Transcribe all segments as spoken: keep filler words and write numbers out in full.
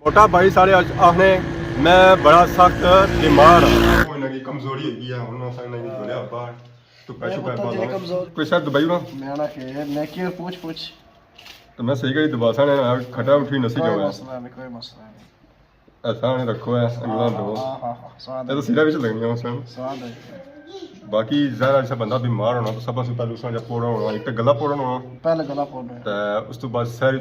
چھوٹا بھائی سارے اج آخنے، میں بڑا سخت بیمار ہاں۔ انہاں کی کمزوری ہوئی ہے، انہاں سارے نے جوڑیا باہر۔ تو پیسو پہ پتہ جی کمزور۔ کوئی شاید دبئی نا؟ میں نہ کہ، میں کیا پوچھ پوچھ۔ تو میں صحیح کری دباسا نے کھٹا اٹھی نسی کوئی جاؤ۔ مسئلہ نہیں، کوئی مسئلہ نہیں۔ ایسا نے رکھو ہے، اگلا ہاں، دو۔ ہاں، ہاں، ہاں، سواد یہ تو ہے۔ سیدھا بھی چلنی ہے اس ٹائم۔ سواد ہے۔ باقی ظاہر ہے، جیسا بندہ بیمار ہونا تو سب سے پہلے اس نے جب پوڑا ہونا، ایک تو گلا پوڑا ہونا۔ پہلے گلا پوڑا ہے۔ تے اس تو بعد سر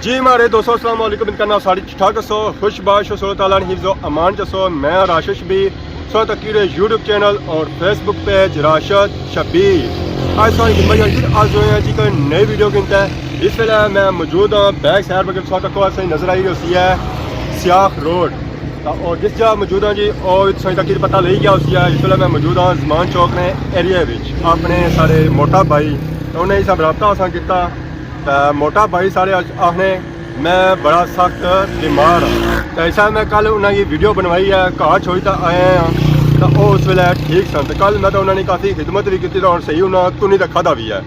جی مہاڑے دوستو، السلام علیکم۔ امید کرنا ساری ٹھیک ٹھاک ہسو، خوش باش ہسو، اللہ تعالیٰ نے حفظ و امان چ ہسو۔ میں راشد شبیر، سو تکی رہے یوٹیوب چینل اور فیس بک پیج راشد شبیر۔ آج ساری خدمت جی حاضر ہوئے ہیں جی کوئی نئی ویڈیو کے اندر۔ اس ویلے میں موجود ہاں بیک سائڈ پر، سو تکو ایسے نظر آئی ہوئی ہے سیاخ روڈ۔ تے او جس جا موجود ہاں جی، او تساں تک پتہ لگی گیا ہوسی ہے، اس ویلے میں موجود ہاں زمان چوک نے ایریا وچ، اپنے سارے موٹا بھائی، تے انہیں سب رابطہ اساں کیتا۔ تے موٹا بھائی سارے اج آخنے، میں بڑا سخت بیمار ہاں۔ تے اس میں کل انہاں کی ویڈیو بنوائی ہے، گھر چھوڑی تے آئے ہاں، تے او اس ویلے ٹھیک سن۔ تے کل میں تے انہاں نے کافی خدمت بھی کیتی، تے ہن صحیح انہاں تنی تے کھادا بھی ہے،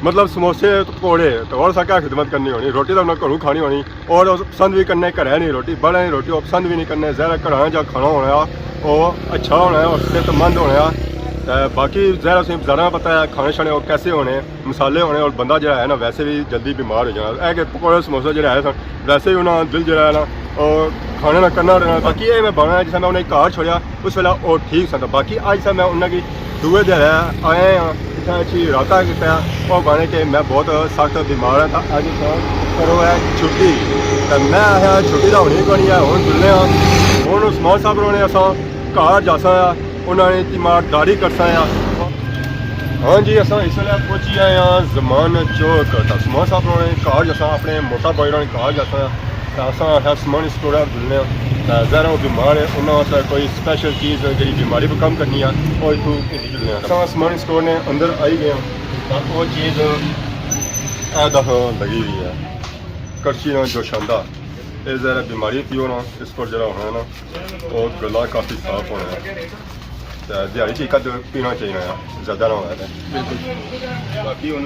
مطلب سموسے، پکوڑے، تے اور سا کیا خدمت کرنی ہونی، روٹی تے انہاں گھروں کھانی ہونی۔ اور پسند بھی کرنے گھر ہے نہیں روٹی، بڑا نہیں روٹی، وہ پسند بھی نہیں کرنے۔ ظاہر ہے، گھراں جا کھانا ہونا، وہ اچھا ہونا ہے اور صحت مند ہونا ہے۔ تے باقی ظاہر ہے، اسیں بازاراں پتہ ہے، کھانے شانے وہ کیسے ہونے، مسالے ہونے، اور بندہ جڑا ہے نا، ویسے بھی جلدی بیمار ہو جانا۔ اے کہ پکوڑے سموسے جڑے ہے سن، ویسے ہی انہاں دل جڑا ہے نا، وہ کھانے نہ کرنا رہنا۔ باقی اے میں بنا ہے، جس میں انہیں گھر چھوڑیا، اس ویلے وہ ٹھیک سن۔ باقی اج سے میں انہاں کی دوئے دے رہے آئے ہاں، اتھا اچھی رابطہ کیتا ہے۔ وہ کہنے کہ میں بہت سخت بیمار ہاں، تاں اج اتھا کرو ہے چھٹی۔ تے میں آخیا، چھٹی تاں ہونی کونی ہے، ہن جلنے ہاں۔ ہن عثمان صاحب ہوراں نے اساں گھر جاساں آ، انہاں نے تیمارداری کرساں آ۔ ہاں جی، اساں اس ویلے پہنچی آئے ہاں زمان چوک۔ تاں عثمان صاحب ہوراں نے گھر جاساں، اپنے موٹا بھائی ہوراں نے گھر جاساں۔ تے اساں آخیا سمان اس توڑا جلنے آں۔ تے ظاہر ہے وہ بیمار ہے، انہاں واسطے کوئی سپیشل چیز جیڑی بیماری بھی کم کرنی آ، وہ اتھوں گھنی جلنے آں۔ اساں سمان اس توڑ نے اندر آئی گئے آں۔ تے وہ چیز اے دفعہ لگی ہوئی ہے۔ کرچی نال جوشاندہ۔ اے ظاہر ہے بیماری پیو نا، اس پر جیڑا ہونا ہے نا، وہ گلا کافی صاف ہونا ہے۔ تے دیہاڑی چ ایک ادھ پینا چاہیے نا، زیادہ نہ ہونا ہے۔ بالکل۔ باقی ہن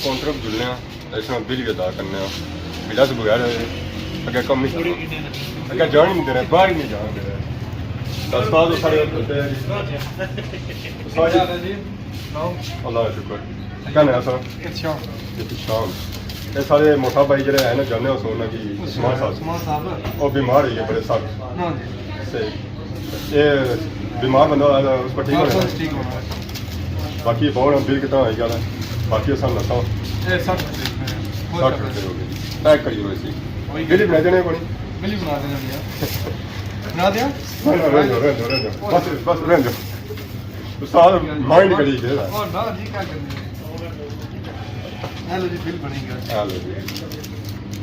کاؤنٹر پر جلنے آں، اس نا بل وی ادا کرنے آں۔ بلا سے بغیر اگے کم نہیں چلنا۔ اگے جان ہی نہیں دینا، باہر ہی نہیں جان دینا۔ استاد سارے استاد جی، اللہ کا شکر۔ کیا نام ہے سر؟ ارشاد۔ ارشاد۔ یہ سارے موٹا بھائی جڑے ہیں نا، جانے ہو سو انہاں کی عثمان صاحب۔ عثمان صاحب۔ وہ بیمار ہوئی ہے بڑے سخت۔ ہاں جی۔ صحیح۔ یہ بیمار بندہ ہونا، اس پر ٹھیک ہاں، ہونا۔ بس ٹھیک ہونا ہے۔ باقی بہت بل کتنا ہوئی گیا ہے۔ باقی سب نسا۔ یہ سٹھ روپے ہو گئے۔ سٹھ روپے ہو گئے۔ پیک کریے اسی۔ وہی بل ہی بنا دینے پڑی۔ بل ہی بنا دینا بھیا۔ بنا دیا؟ رہن دو، رہن دو، رہن دو، رہن دو۔ بس، بس رہن دو۔ استاد مائنڈ کری گئے۔ اور نہ جی، کیا کرنے ہیں؟ اے لو جی، بل بنی گیا۔ اے لو جی۔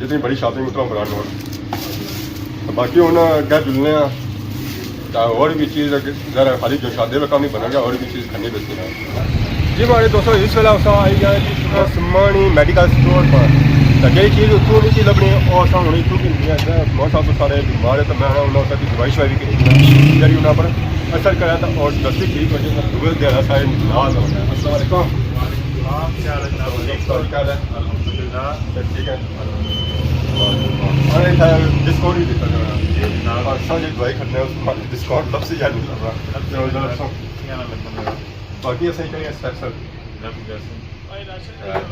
جتنی بڑی شاپنگ اتنا بڑا نوٹ۔ تو باقی ہن اگے جلنے آں۔ تے ہور بھی چیز اگے ذرا خالی جوشاندہ وی کم نہیں بنے گا، ہور بھی چیز کھانی دسی نا۔ جی مہاڑے دوستو، اس ویلے اساں آئی گئے جی عثمانی میڈیکل سٹور پر۔ تے جیڑی چیز اتھوں نہیں سی لبنی، او اساں ہن اتھوں گھنی ہے۔ عثمان صاحب سارے بیمار ہے، تے میں انہاں کی دوائی شوائی بھی کری ہے، جیڑی انہاں پر اثر کرے تے اور جلدی ٹھیک ہو جائے۔ دوئے دیہاڑا سارے نال ہونا ہے۔ السلام علیکم۔ وعلیکم السلام، کیا حال ہے جناب؟ السلام علیکم۔ الحمدللہ۔ سب ٹھیک ہے؟ ارے خیر، ڈسکاؤنٹ بھی دیتا جانا۔ جی جناب۔ اور سب یہ دوائی کھڑنے ہیں، اس کو ڈسکاؤنٹ لفظ ہی نہیں لگ رہا۔ لفظ ہی نہیں لگ رہا۔ باقی اسے کہیں اسپیشل۔ لفظ جیسے۔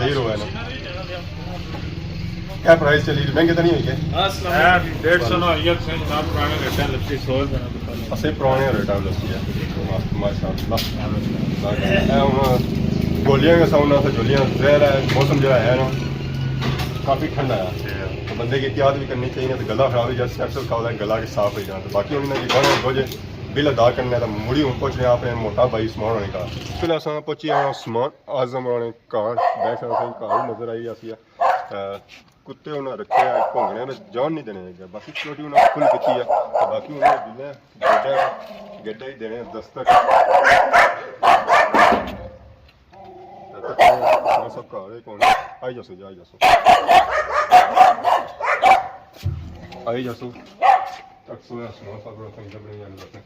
دیر ہوا ہے نا۔ کیا پرائز چلی؟ مہنگے تو نہیں ہوئی ہے؟ اے ڈیڑھ سو نہ ہوئی ہے، تساں جناب پرانے ریٹاں لسی، سو روپے نہ پتہ لگا۔ اسے پرانے ریٹاں لسی ہے۔ ماشاءاللہ۔ اے ہن گولیاں کے سامنے سے جولیاں، ظاہر ہے موسم جڑا ہے نا، کافی ٹھنڈا ہے۔ تو بندے کی احتیاط بھی کرنی چاہیے، تو گلا خراب ہو جائے، سٹریپسل کھا لے، گلا کے صاف ہو جانا۔ تو باقی انہاں نے گانا دو جے بل ادا کرنے، تو مڑی ہوں پہنچنے اپنے موٹا بھائی عثمان ہونے کا۔ پہلے اساں پہنچی آئے عثمان اعظم ہونے گھر، بیک سائیڈ سے گھر نظر آئی جاسی ہے۔ تے کتے انہاں رکھے ہیں، بھونکنے میں جان نہیں دینے گے۔ باقی سیکورٹی انہاں فل کیتی ہے۔ تے باقی انہاں جلنے گیٹا، گیٹا ہی دینے دستک۔ تے تکو سب گھر ہی کون۔ آئی جاسو جی، آئی جاسو۔ آئی جاسو۔ تک سویا سموسا بڑا تنگ بنے جانے۔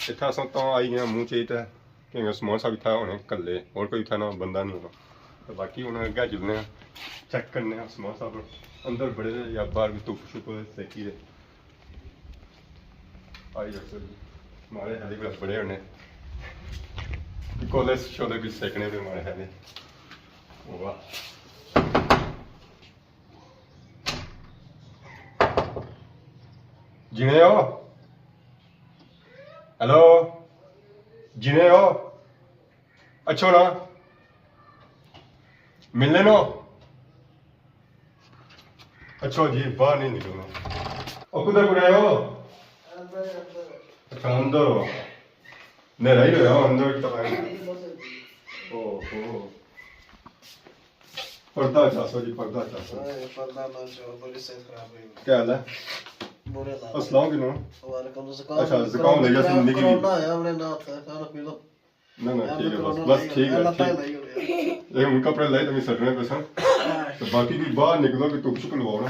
اتھا اساں تاں آئی گئے منہ چیت ہے، کیونکہ عثمان صاحب اتھا ہونے کلے، اور کوئی اتھا نہ بندہ نہیں ہونا۔ تے باقی ہن اگے چلنے آں، چیک کرنے آں عثمان صاحب اندر بڑے نے یا باہر بھی دھپ شپ سیکی دے۔ آئی جاسو جی، ماڑے خیال بڑے ہونے، کولے شولے بھی سیکنے پہ ماڑے خیال۔ واہ۔ جنے ہو؟ ہیلو؟ جنے ہو؟ اچھو نا، ملنے نو۔ اچھو جی، باہر نہیں نکلنا۔ او کدھر کو رہے ہو؟ اچھا، اندر ہو۔ نیرا ہی ہویا اندر تک۔ او ہو۔ پردہ چاسو جی، پردہ چاسو۔ ہائے، پردہ نہ چاہو، بڑی صحت خراب ہوئی۔ کیا حال ہے؟ برے حال۔ السلام علیکم۔ وعلیکم السلام۔ اچھا، زکام لگیا سی، نگی۔ کرونا آیا، ہم نے نہ تھا، کھانا پینا۔ نہ، نہ، ٹھیک ہے، بس، بس ٹھیک ہے، ٹھیک۔ اے ہن کپڑے لائے تے میں سٹنے پے سن۔ تے باقی بھی باہر نکلو کہ دھپ شپ لواؤ نا۔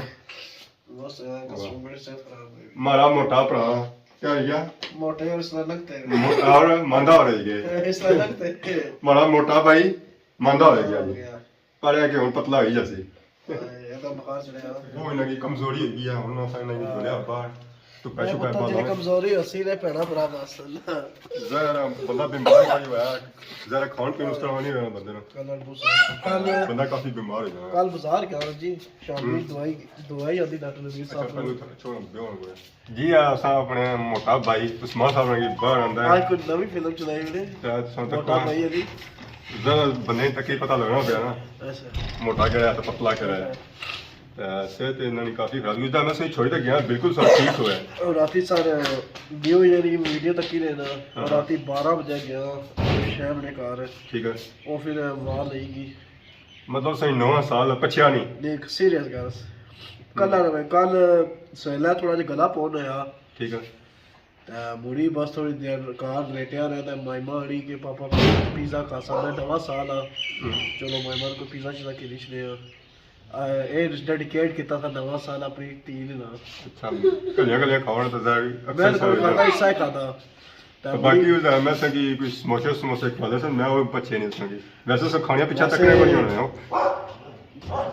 بس یار، قسم بڑی صحت خراب ہوئی۔ ماڑا موٹا بھرا، کیا ہوئی گیا؟ موٹے اور اس طرح لگتے ہیں۔ موٹا اور ماندہ ہو رہی گئے۔ اس طرح لگتے ہیں۔ ماڑا موٹا بھائی ماندہ ہو گیا جی۔ پر اے کہ ہن پتلا ہوئی جاسی۔ اے، اے تاں بخار چڑھیا۔ وہ انہاں کی کمزوری ہوئی گئی ہے، ہن اساں انہاں کی جوڑیا باہر۔ تو میں پیشو پتہ پہ جی کمزوری ہوسی نے بھینا بھرا بس۔ ظاہر ہے، بندہ بیمار ہی ہویا، ظاہر ہے، کھان پین اس طرح نہیں ہونا بندے نا۔ کل بس، کل بندہ کافی بیمار ہو جانا۔ کل بازار گیا جی، شامی ہوں۔ دوائی، دوائی آدھی ڈاکٹر نبی اچھا، صاحب پہلے کو۔ تھوڑا چھوڑا بیان ہو گیا۔ جی، اساں اپنے موٹا بھائی عثمان صاحب نے باہر آندا ہے۔ آج کوئی نوی فلم چلائی ہوئی نے۔ تے تساں تک موٹا کون؟ بھائی علی۔ ذرا بندے تک ہی پتہ لگنا پیا نا۔ اچھا۔ موٹا کہڑا ہے تے پتلا کہڑا ہے۔ تے صحت انہاں نے کافی خراب ہوئی۔ میں سے چھوڑی تے گیا، بالکل سب ٹھیک ہویا ہے۔ اور راتی سر نیو ایئر کی ویڈیو تکی رہنا۔ ہاں۔ اور راتی بارہ بجے گیا، شیف نے گھر۔ ٹھیک ہے۔ وہ پھر وال لئی گئی۔ مطلب صحیح نواں سال پچھیا نہیں۔ دیکھ، سیریس گل۔ کل آ رہے، کل سویلا تھوڑا جہا گلا پون ہویا۔ ٹھیک ہے۔ تے مڑی بس تھوڑی دیر کار لیٹیا رہیا تے مائما آنی کہ پاپا پیزا کھاسا، میں نواں سال آ۔ ہوں۔ چلو مائما کو پیزا شیزا کھیلی چھڑے آ۔ آ، اے ڈیڈیکیٹ کیتا تھا نواں سال اپنی ٹی نے نال۔ اچھا، کلیاں کلیاں کھاوݨ تے ظاہر میں اکثر تو سا کوئی کھاتا، حصہ ہی کھاتا۔ تے باقی اس دا میں سنگی کوئی سموسے سموسے کھوا دے سن، میں وہ پچھے نہیں سنگی۔ ویسے سو کھانے پیچھے تک ویسے نہیں ہونے ہو۔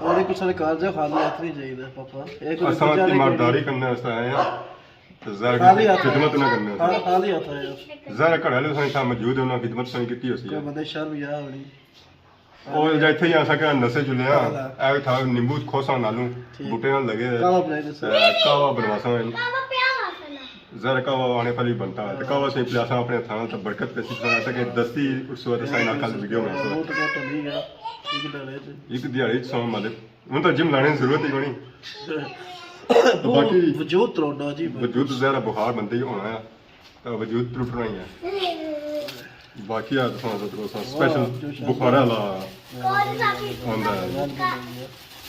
اور ایک سارے کار جا خالی ہاتھ نہیں جائیدا پاپا۔ ایک اساں ایمانداری کرنے واسطے آئے ہیں۔ تے ظاہر خالی ہاتھ خدمت نہ کرنے واسطے۔ خالی ہاتھ آئے۔ ظاہر گھر والے سائیں صاحب موجود ہیں، انہاں خدمت سائیں کیتی ہوسی ہے۔ کوئی بندے شرم یا ہونی۔ او جا اتھے ہی اساں کہنا نسے جلے ہاں۔ ہاں۔ اے تھا نیمبو کھوساں نالوں، ٹھیک۔ بوٹے نال لگے۔ کہوا بنائی دسو۔ تے کہوا بنواساں۔ کہوا پیا ہوا سنا۔ ذرا کہوا آنے پہلی بنتا ہے۔ تے کہوا سے پلاساں اپنے تھاں تے برکت پیسی تھاں تے کہ دستی اس وقت سائیں نال کل ویڈیو بناساں۔ بہت بہت ٹھیک ہے۔ ایک دن ہے جی۔ ایک دیہاڑی چ سو مالک۔ ہن تاں جم لانے دی ضرورت ہی کونی۔ تے باقی وجود تروڑنا جی۔ وجود ذرا بخار بندے ہی ہونا ہے۔ تے وجود ٹرٹنا ہی ہے۔ باقی آ تساں سب کو سا واہ، سپیشل جو شاندار۔ بخارا والا آندا ہے۔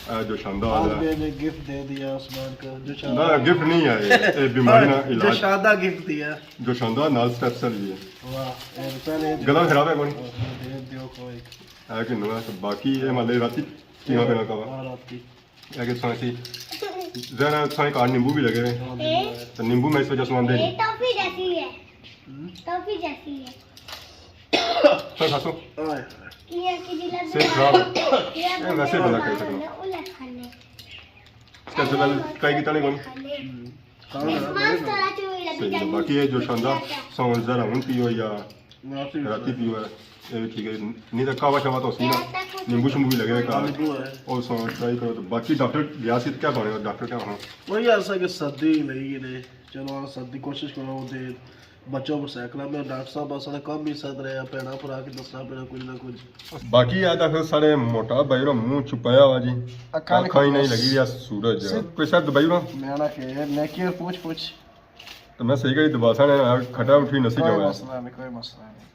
اے جو شاندار آج ہے۔ میں نے گفٹ دے دیا عثمان کو، جو نہ، شاندار۔ گفٹ نہیں ہے، اے بیماری نا جو علاج۔ شاندار گفٹ دیا۔ جو شاندار نال سٹیپس والی ہے۔ واہ، اے پہلے گلا خراب ہے کونی؟ دے دیو کوئی۔ ہے کہ نہ، باقی اے مالے راتی پینا پینا کہوا۔ ہاں، رات کی۔ اے کہ سویں سی۔ ذرا سویں کار نیمبو بھی لگے ہوئے۔ ہاں، نیمبو ہے۔ تو نیمبو میں اس وجہ سے آندے نہیں۔ ٹافی جیسی ہے۔ ہوں؟ ٹافی جیسی ہے۔ سویں کھاسو۔ ہائے۔ یہ کہ جی لگ صحت خراب ہے۔ یہ اے ویسے بندہ کر سکنا۔ اس کا سلال کائی کی تانے کون؟ ہوں۔ صحیح ہے، باقی یہ جو شاندار سویں ذرا ہن پیو یا راتی پیو ہے، یہ بھی ٹھیک ہے۔ نہیں تو کہوا شوا تو سی نا، نیمبو شمبو بھی لگے ہوئے گھر۔ نیمبو ہے۔ اور سویں ٹرائی کرو تو باقی ڈاکٹر گیا سی تو کیا بنے گا؟ ڈاکٹر کیا ہونا؟ وہی ایسا کہ سردی لگی نے، چلو ہاں سردی کوشش کرو دے بچو پر سائیکل میں ڈاکٹر صاحب اصل کم ہی سد رہے ہیں، بھیڑا پر آ کے دسنا پینا کچھ نہ کچھ۔ باقی آ تک سارے موٹا بھائی ہوراں منہ چھپایا ہوا جی۔ اکھاں نہیں اکھاں ہی نہیں کھلیاں۔ لگی رہیا سورج۔ صرف کوئی شاید دبئی ہونا؟ میں نہ کہ نیکی اور پوچھ پوچھ۔ تو میں صحیح کری دباسا نے کھٹا اٹھی نسی کوئی جاؤ۔ مسئلہ نہیں، کوئی مسئلہ نہیں۔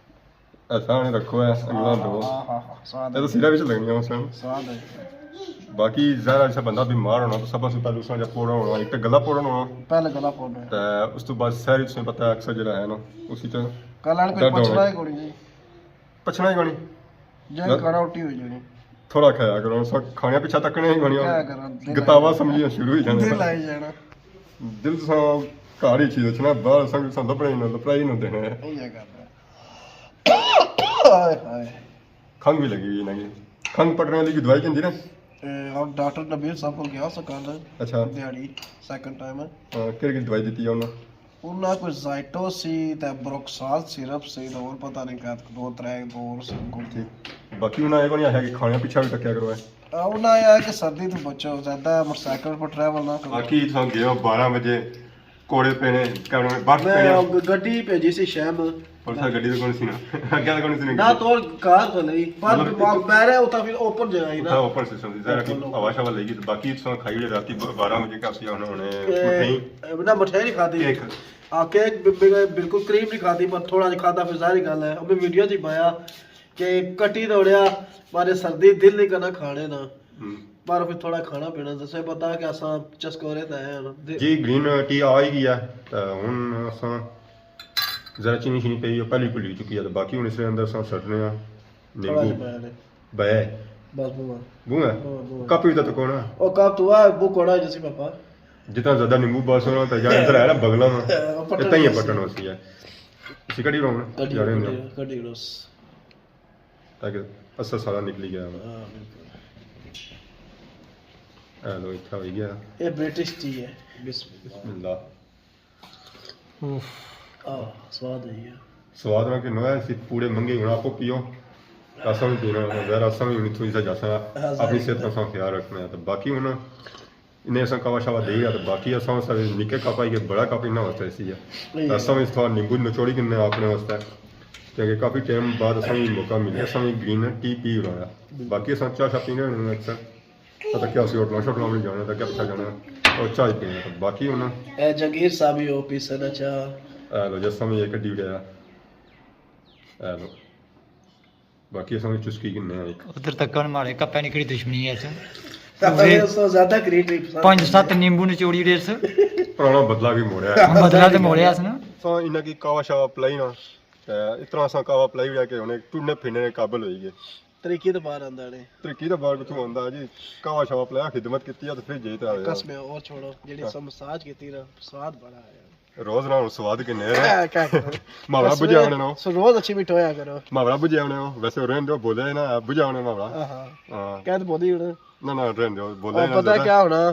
ایسا نے رکھو ہے، اللہ ہاں، دو۔ ہاں، ہاں، ہاں، سواد یہ تو ہے۔ سیرا وچ لگنی ہے اس ٹائم۔ سواد ہے۔ باقی ظاہر ہے جیسا بندہ بیمار ہونا تو سب سے پہلے اس نے جب پوڑا ہونا، ایک تو گلا پوڑا ہونا۔ پہلے گلا پوڑا ہے۔ تے اس تو بعد سحری تساں پتہ ہے اکثر جڑا ہے نا، اسی تے کل آن کوئی درد ہونا۔ پچھنا ہی کوئی نہیں۔ پچھنا ہی کونی۔ جے نہ۔ کھانا الٹی ہوئی جانی۔ تھوڑا کھایا کرو، سو کھانے پیچھے تکنے ہی کونی۔ کیا کرو، دل گتاوا آئی سمجھی شروع ہی جانے دل پر۔ آئی جانا۔ دل تو سو کار ہی چیز اچھنا، باہر سنگ سو لپڑے ہی نہ، لپڑا ہی نہ دینا ہے۔ یہ گل ہے۔ ہائے ہائے۔ کھنگ بھی لگی ہوئی ہے نا جی۔ کھنگ پٹنے والی کی دوائی کہندی نا؟ اے، ہم ڈاکٹر نبیل صاحب کول گیا سا کل، اچھا۔ دیہاڑی، سیکنڈ ٹائم۔ ہاں، کہڑی کہڑی دوائی دتی انہاں؟ انہاں کوئی زائٹو سی تے بروکسال سیرپ سی تے ہور پتہ نہیں کیا، دو ترے دو ہور سی گول۔ ٹھیک۔ باقی انہاں اے کوئی نہیں آخیا کہ کھانے پچھا بھی تکیا کرو اے؟ آ، انہاں اے آخیا کہ سردی تو بچو، زیادہ موٹر سائیکل پر ٹریول نہ کرو۔ باقی اتھاں گئے ہو بارہ بجے، کوڑے پینے، کہنے برف میں پینے۔ گ-، گڈی بھیجی سی شہم۔ پر سا گڈی تو کون سی نا؟ اگے تو کون سی نا نہ گڈی؟ تو کار تو نہیں، پر مطلب بہرے اتھا پھر اوپن جگہ ہی نا۔ اتھا اوپن سسٹم سی، ظاہر ہے کہ اوپن۔ ہوا شوا لگی، باقی اتھا کھائی لے راتی ب-، بارہ بجے کافی ہونے ہونے تے مٹھائی۔ نہ مٹھائی نہیں کھادی۔ کیک۔ آ، کیک ب-، ب-، بالکل کریم نہیں کھادی، پر تھوڑا جہا کھادا، پھر ظاہری گل ہے، او میں ویڈیو چ ہی پایا کہ کٹی توڑیا، مارے سردی دل نہیں کرنا کھانے نا۔ ہوں۔ پر پھر تھوڑا کھانا پینا، جیسے پتا کہ اساں چسکورے تے آئے ہاں نا۔ دے- جی، گرین ٹی آ ہی گیا، تے ہن اساں ذرا چینی شینی پئی، او پہلی گھلی چکی ہے، تے باقی ہن اس نے اندر اساں سٹنے آں تھوڑا نیمبو۔ جہا پایا نے۔ بے۔ بس بوا۔ بوا؟ بوا، بوا۔ کپ وی تے تکو نا۔ او کپ تو آ، بو کوڑا جیسی پاپا۔ جتنا زیادہ نیمبو بس ہونا، تے یار ادھر ہے نا بغلہ نا۔ او پٹن اتنا ہی ہے جیسی۔ پٹن ہوسی ہے۔ اسی کڈی رونا؟ کڈی، یار کڈی، کڈی روس۔ تاکہ اصل سارا نکلی گیا۔ ہاں، بالکل۔ اے لو، اتھا ہوئی گیا۔ اے برٹش ٹی ہے۔ بسم اللہ۔ بسم اللہ۔ اوف۔ آہ، سواد ہوئی گیا۔ سواد نہ کہ نویا سی، پوڑے منگے ہن آپ پیو۔ اساں بھی پینا ہونا، ظاہر اساں بھی ہن اتھوں ہی سا جاساں، ہاں، اپنی ظاہر صحت ہے۔ اساں خیال رکھنا ہے۔ تے باقی ہن انہیں اساں کوا شوا دے گیا، تے باقی اساں واسطے نکے کپ آئی گئے، بڑا کپ انہاں واسطے سی ہے۔ صحیح ہے۔ اساں وی تھوڑا نیمبو نچوڑی کنے اپنے واسطے، کیونکہ کافی ٹائم بعد اساں وی موقع ملیا، اساں وی گرین ٹی پی رہا۔ باقی اساں چاہ شاہ پینے ہونے اکثر، پتہ کیا اسی ہوٹلاں شوٹلاں وی جانا، تاں کیا پچھا جانا، اور چاہ ہی پینے۔ باقی ہن اے جہانگیر صاحب ہی او پیسے نا چاہ۔ اے لو جی، اساں وی ایک ڈیوڑیا۔ اے لو۔ باقی اساں وی چسکی کنے آں ایک۔ ادھر تک کون مارے کپے نی کڑی دشمنی ہے اس۔ کپے اس زیادہ کریٹو پسند پنج ہے۔ ست نیمبو نچوڑی ریس۔ پرانا بدلہ بھی موڑیا ہے۔ بدلہ تے موڑیا اس نا۔ اساں انہاں کی کاوا شاوا پلائی نا۔ تے اتنا اساں کاوا پلائی ہویا کہ ہن ٹرنے پھرنے نے قابل ہوئی گئے۔ تریکی تے باہر آندا نے۔ تریکی تے باہر کتھوں آندا جی؟ کاوا شاوا پلایا، خدمت کیتی ہے تے پھر جائی تے آیا۔ قسم ہے، اور چھوڑو، جیڑی ہاں۔ اساں مساج کیتی نا، سواد بڑا آیا۔ روز نہ ہن سواد کنے رہے۔ کیا، کیا کرو؟ محاورہ بس بجے میں آنے نو۔ سو روز اچھی مٹھویا کرو۔ محاورہ بجے آنے ہو، ویسے رہن دو، بولے نا، بجے آنے محاورہ۔ ہاں، ہاں۔ ہاں۔ کہہ تے بولی ہن۔ نہ، نہ، رہن دو، بولے اور نا پتہ زیادہ۔ کیا ہونا؟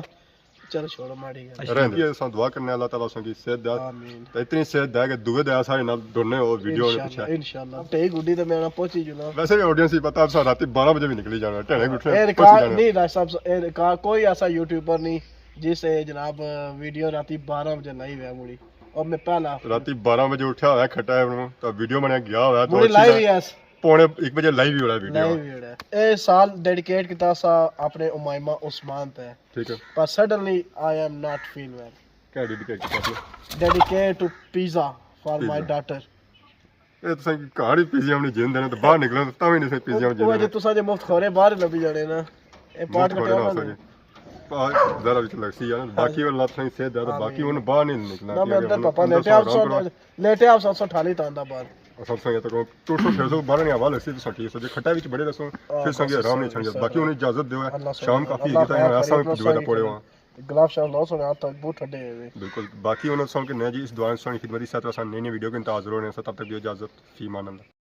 چلو چھوڑو، ماڑی گل۔ رہن دو۔ یہ اساں دعا کرنے اللہ تعالیٰ اساں کی صحت دے۔ آمین۔ تے اتنی صحت دے کہ دوے دے سارے نال ڈرنے ہو، ویڈیو نے انشاءاللہ، پیچھے۔ انشاءاللہ۔ ٹھیک گڈی تے میں آنا پہنچی جانا۔ ویسے بھی آڈینس ہی پتا، اساں راتی بارہ بجے بھی نکلی جانا، ٹھیک اٹھنے اے پہنچی ریکارڈ جانا۔ نہیں، راج صاحب، اے ریکارڈ کوئی ایسا یوٹیوبر نہیں جس سے جناب ویڈیو راتی بارہ بجے لائی ہویا مڑی۔ اور میں پہلا۔ راتی بارہ بجے اٹھیا ہویا کھٹا ہے، تو ویڈیو بنیا گیا ہویا، تو مڑی اچھی لائیو طرح ہی ہے۔ پونے ایک بجے لائیو ہی ہو رہا ہے ویڈیو۔ لائیو ہی ہو رہا ہے۔ اے سال ڈیڈیکیٹ کیتا سا اپنے امائمہ عثمان تے۔ ٹھیک ہے۔ پر suddenly I am not feel well۔ کیا ڈیڈیکیٹ کیتا اپنے؟ Dedicate to pizza for my daughter۔ اے تساں کی گھر ہی پیزے ہم نے جن دینا تے باہر نکلو تے تاں وی نہیں سے پیزے ہم جن وہ جے دینا۔ تساں جے مفت خورے باہر لبھی جانے نا۔ اے پارٹ مفت خورے کٹیا نہ ہونا ہو سکے۔ نہیں۔ آ، ذرا وچ لگسی ہے نا۔ باقی ہاں۔ اللہ تساں کی صحت دے تے باقی آمین۔ ہن باہر نہیں نکلنا نہ، میں پیا اندر گیا۔ پاپا تساں لیٹے آپ آرام کرو۔ سو، لیٹے آپ سو، سو ٹھالی تاں آندا باہر۔ اساں تساں یہ تک ٹو سو چھ سو باہر نہیں ہوا لگسی تساں ٹھیک سو جے کھٹا وچ بڑے رسو، ہاں، پھر سنگ بس آرام نہیں بس چھنگے۔ بس باقی ہن اجازت دیو ہے۔ اللہ سبحانہ شام کافی اللہ ہوئی گئی، خیر تاں کرے، اساں اللہ کی دعا دا ساری پڑے خیر۔ ہاں۔ گلاب شلاب لاؤ، سونے ہاتھ تک بہت ٹھنڈے ہوئے۔ بالکل۔ باقی انہاں سن کے نیا جی اس دعا سن خدمت دی ساتھ اساں نئی نئی ویڈیو کے انتظار ہو رہے ہیں۔ تب تک دیو اجازت، فی امان اللہ۔